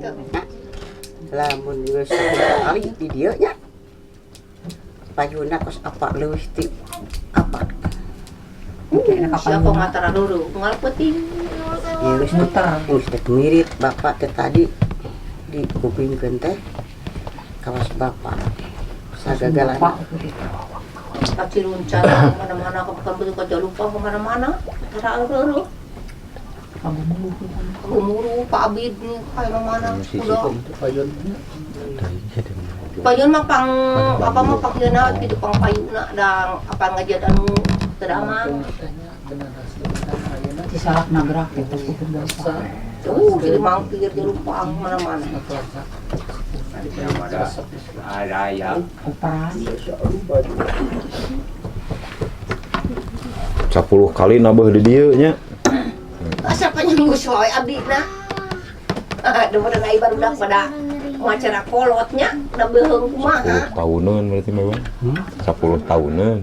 Henteu. Lamun geus 10 kali di dieu nya. Payuna kos apa leuwih ti apa? Kayaknya kapan Siapa mah? Matara dulu ngal penting. Ya geus Muter. Geus teh mirit bapak teh tadi di kupingkeun teh kawas bapak. Sagagalan. Bapak gitu. Kacirunca kemana-mana, ke betul ke Jalupa kemana-mana. Tara eureun. Kamu mulu. Umuru Pak Abid nih kayak mana Sisi udah. Payun. Payun mah pang apa mah pang ieu gitu, pang payuna dang apa ngajian anu teu damang. Cisalak nagrak gitu kuping bapak. Tuh, jadi mangkir Jalupa kemana-mana. Ada ya. Operasi. 10 kali nabeuh di dieu nya. Asa penyanggus wae abdi na. Aduh, udah ai barudak pada macara kolotnya, da beuheung kumaha. 10 tahunan berarti memang. 10 tahunan.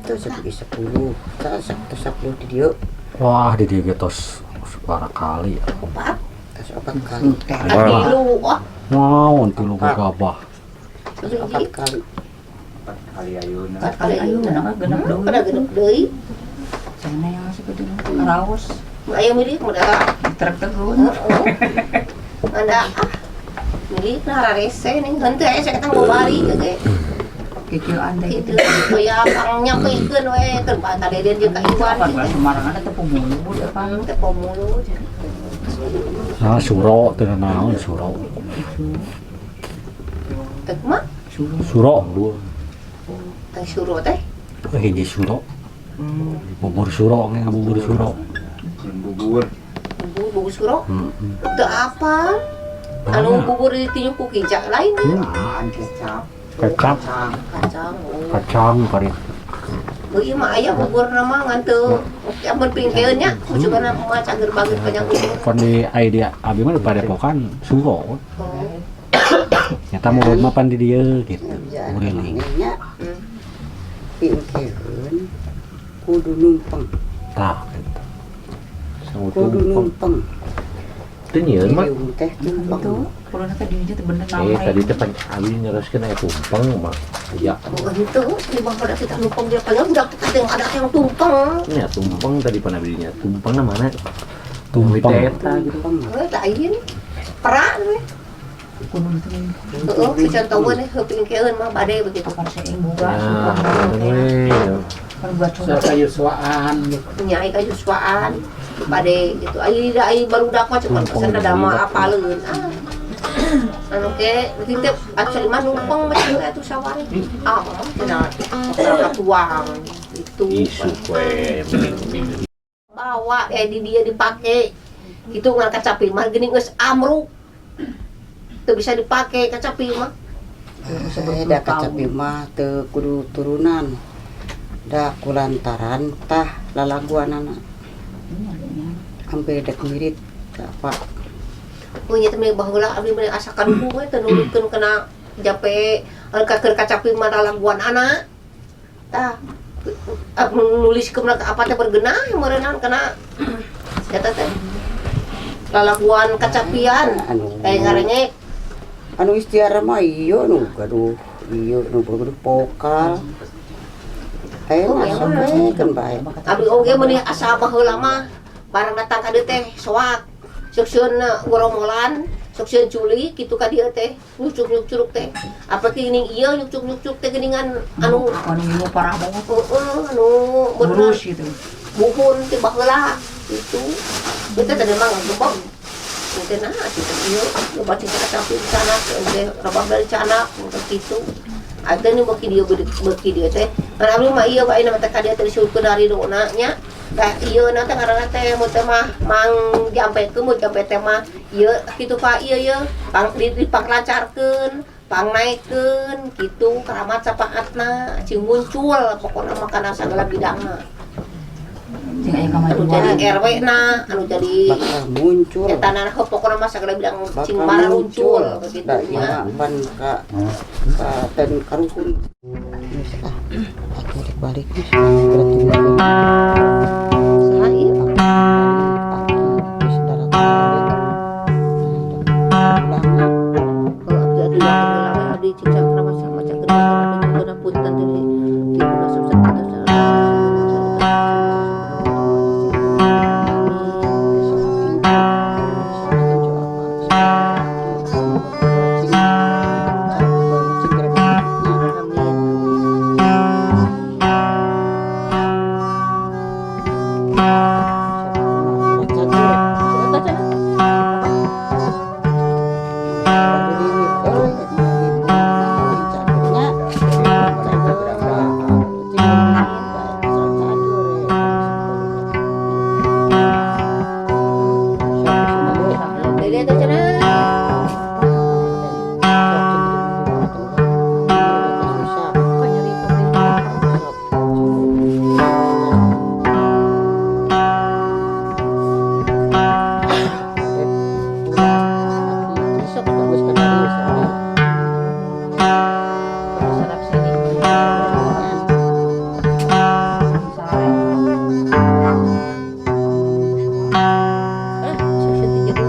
Teu sakieu 10. Tah 10 di dieu. Wah, di dieu ge tos sabaraha kali. Opat, Tos opat kali. Wah. tilu, wah. Naon tilu gabah. Tos opat kali. Kali ayeuna. Empat kali Ayo, ayeuna. nah, genep deui. Pada genep deui. Sana yang masuk ke dulu. Raos. Aya milik mah da. Truk tegun. Heeh. Ada ah. Milik na rarese ning henteu aya saketang bobari ge. Kikieuan teh Kitu gitu. aya pang nyampeikeun we keur ka Deden jeung ka Iwan Apa gitu. Semarang ada tepung mulu apa? Teh pemulu. Nah, suro teu naon suro. Teh mah Suro. teh suro teh. Hiji suro. Bubur suro nge bubur suro. Bubur. Bubur bubur suro. Heeh. Teu apa? Anu bubur ditinju ku kijak lain ya. Kecap. Kecap, Kacang. Oh. Kacang kari. Oh iya mah aya bubur nama ngan teu amun pingkeun nya cuma mah cager bageut panjang umur. Pan di ai dia abi mah di padepokan suro. Oh. Nyata murid mah pan di dieu gitu. Muriling. Nya pingkeun kudu numpeng. Tah gitu. Kudu numpeng. Teu nyieun mah. Diriung teh tumpeng. Itu kalau nanti di teh bener Eh nama. tadi teh pan abi neruskeun aya tumpeng mah. Ya, Oh, itu di bawah pada kita numpeng dia panjang udah kita yang ada yang tumpeng. nya tumpeng tadi pan abi nya. Tumpengna mana? Tumpeng. Eta gitu. Tumpeng. Eh, lain. Perak we. Kudu itu. Heeh, contohkeun heuh pingkeun mah bade begitu. Apa sih boga Nah, we. Kan buat coba. Nyai ka yuswaan bade gitu. Ai da ai barudak mah cuman pesan ada mah apaleun. Ah. Anu ke titip atuh mah numpeng mah cenah atuh sawari. Ah, mah cenah tuang itu. Isuk we mending Bawa di dia dipake gitu ngan kacapi mah geuning geus amruk. Teu bisa dipake kacapi mah. Eh, da kacapi mah teu kudu turunan. Da kulantaran tah lalaguanana. Hampir dek mirit ka apa. Punya teh baheula abdi mah asa kaduhu we teu nurutkeun kana jape ka keur kacapi mah lalaguan anak. Tah nulis ke apa teh bergenah meureunnan kana eta teh lalaguan kacapian Anu kayak ngarengek. Anu istiara mah ieu nu gaduh ieu nu gaduh pokal. Eh, Oh, nah, iya sok mah. we keun bae. Abdi oge meuni asa baheula mah barang datang ka dieu teh soak sukseun goromolan sukseun culi kitu ka dieu teh nyucuk-nyucuk teh apa geuning ieu nyucuk-nyucuk teh geuningan anu. Anu ieu parah banget. Heeh, anu bener. Ngurus gitu. Buhun ti baheula itu itu tadi mah ngegebog itu nah gitu ieu loba cicak kacapi di sana teh robah dari canak untuk kitu ada nih beuki dieu beuki dieu teh kan abdi mah ieu bae nama teh ka dieu teh disuhunkeun dari dona nya. Tah ieu na teh ngaranna teh mun teh mah mang jampekeun mun jampe teh mah ieu kitu Pak ieu ieu pang di dipanglancarkeun pangnaikeun kitu keramat sapaatna cing muncul pokona mah kana sagala bidangna. Jeung aya Anu kamajuan. jadi RW na anu jadi Bakal muncul. eta na pokona mah sagala bidang cing Bakal maruncul muncul. begitu Da nya. ieu mah pan ka ka ten karuhun. Geus ah. Atuh rek balik geus. Berarti Saha ieu? Geus darat balik. Lili teh cenah. Susah. Kok nyeri pemerintah. Sok. Sok bagus kan dari sana. Sarap sini. Sare. Ah, susu tiga.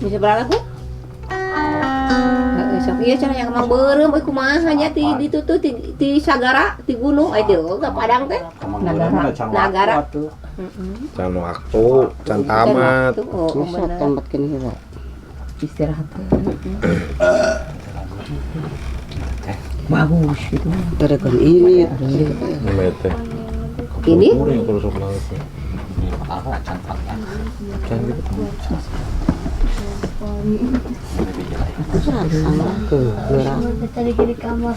Bisa berapa lagu? Heeh, sok ieu cenah yang emang beureum euy kumaha nya ti ditu tuh ti sagara ti gunung aya teh ka Padang teh. Nagara. Nagara. Can waktu, can tamat. Waktu, oh, Masa bener. tempat kini heula. Istirahat. Bagus gitu. Terekan ini. Ini teh. Ini? Kuring kalau sok laut. Can gitu. Ke gerak. Tadi di kamar.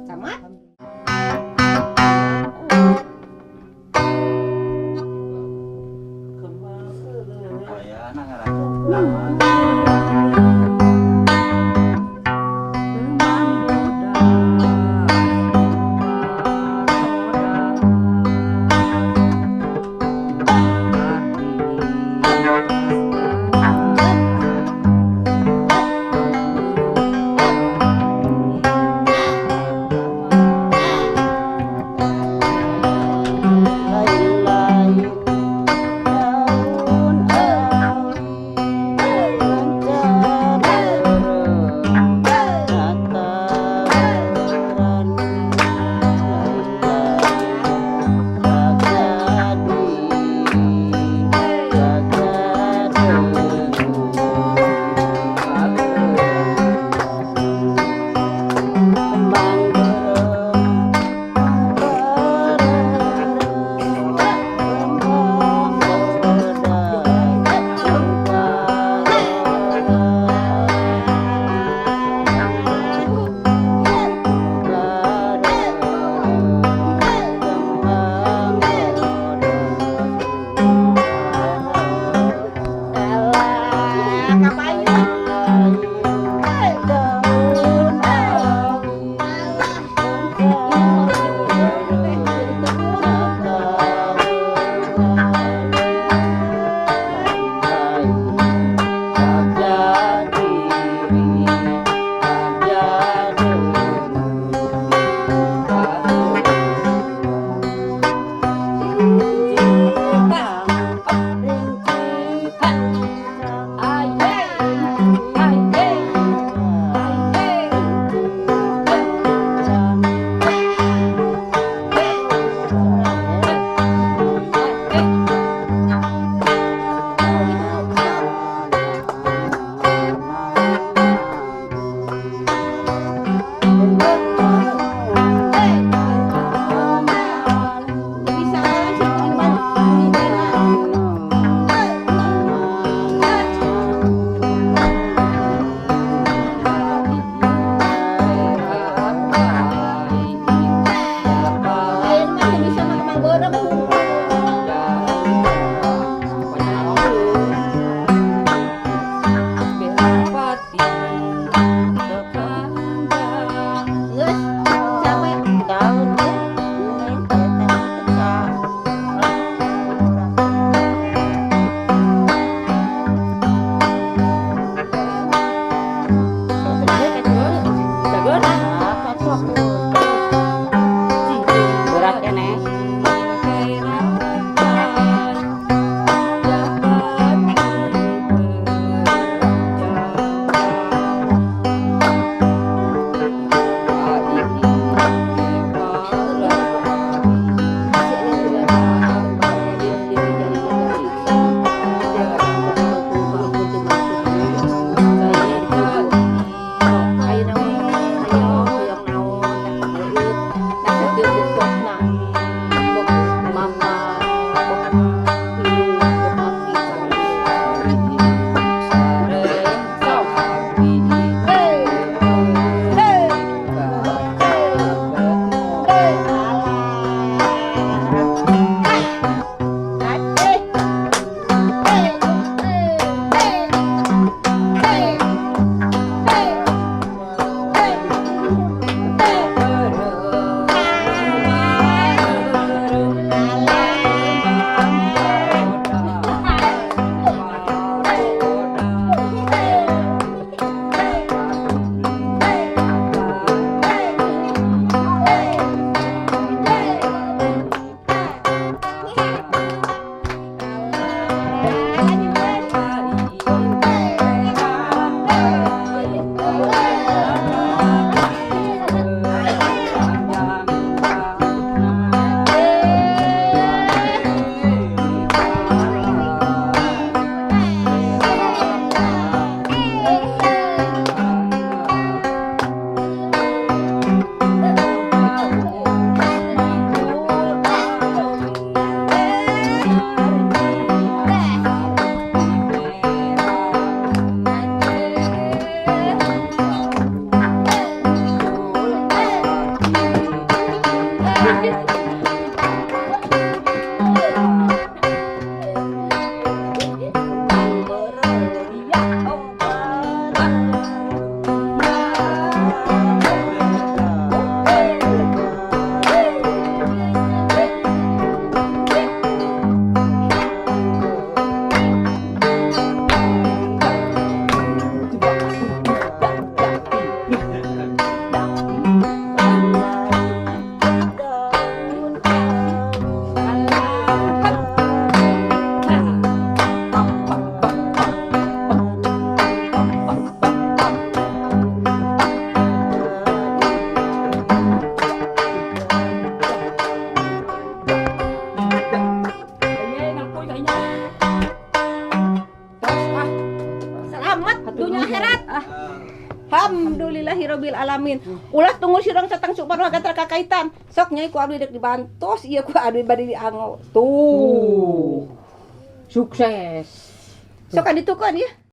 Camat. Lain-lain daun awi Selamat dunia akhirat. Alhamdulillahirabbil alamin. Ulah tunggu sirang catang supan warga kakaitan. Sok nyai ku abdi dek dibantos ieu ku abdi bade dianggo. Tuh. Sukses. Sok kan ditukeun ya.